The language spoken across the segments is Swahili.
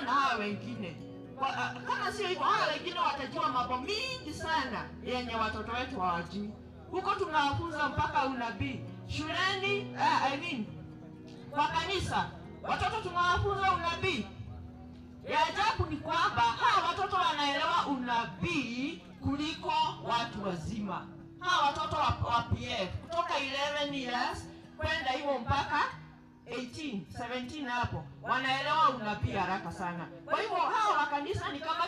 na hawa wengine. Kama sio hivyo, hawa wengine watajua mambo mingi sana yenye watoto wetu hawajui. Huko tunawafunza mpaka unabii shuleni, kwa kanisa watoto tunawafunza unabii. Ya ajabu ni kwamba hawa watoto wanaelewa unabii kuliko watu wazima. Hawa watoto wa PF kutoka 11 years kwenda hivyo mpaka 18, 17 hapo wanaelewa unabii haraka sana. Kwa hivyo hawa wa kanisa ni kama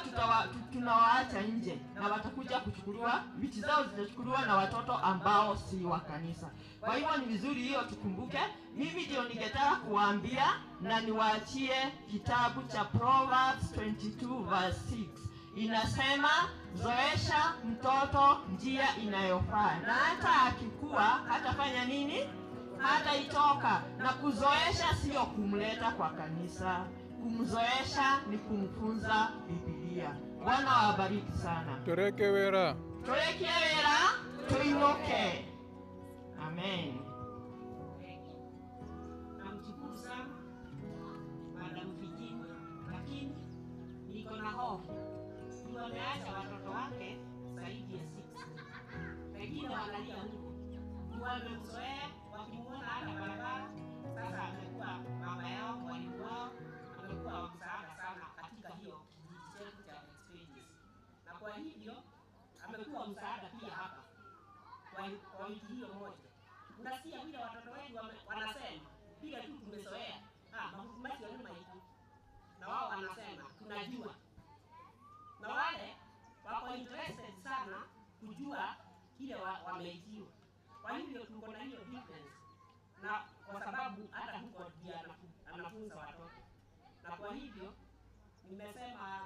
tunawaacha nje, na watakuja kuchukuliwa, viti zao zitachukuliwa na watoto ambao si wa kanisa. Kwa hivyo ni vizuri hiyo tukumbuke. Mimi ndio ningetaka kuwaambia na niwaachie kitabu cha Proverbs 22 verse 6. Inasema, zoesha mtoto njia inayofaa, na hata akikua hatafanya nini? Hataitoka. Na kuzoesha sio kumleta kwa kanisa, kumzoesha ni kumfunza Biblia. Bwana awabariki sana. Toreke wera. Toreke wera, tuinuke. Amen. Namshukuru sana Madam Virginia, lakini niko na hofu. Wameacha watoto wake zaidi ya 6. Wengine wanalia huko. Wamemzoea, wakimuona hata barabara. Sasa amekuwa mama yao, mwalimu wao, amekuwa wa msaada sana katika hiyo kijiji chetu cha exchanges. Na kwa hivyo amekuwa msaada pia hapa kwa wiki hiyo moja. Unasikia vile watoto wengi wanasema vile tu tumezoea. Maji ya nyuma iko. Na wao wanasema tunajua. Na wale wako interested sana kujua kile wameitiwa. Kwa hivyo tuko na hiyo difference, na kwa sababu hata huko ndiye anafunza watoto. Na kwa hivyo nimesema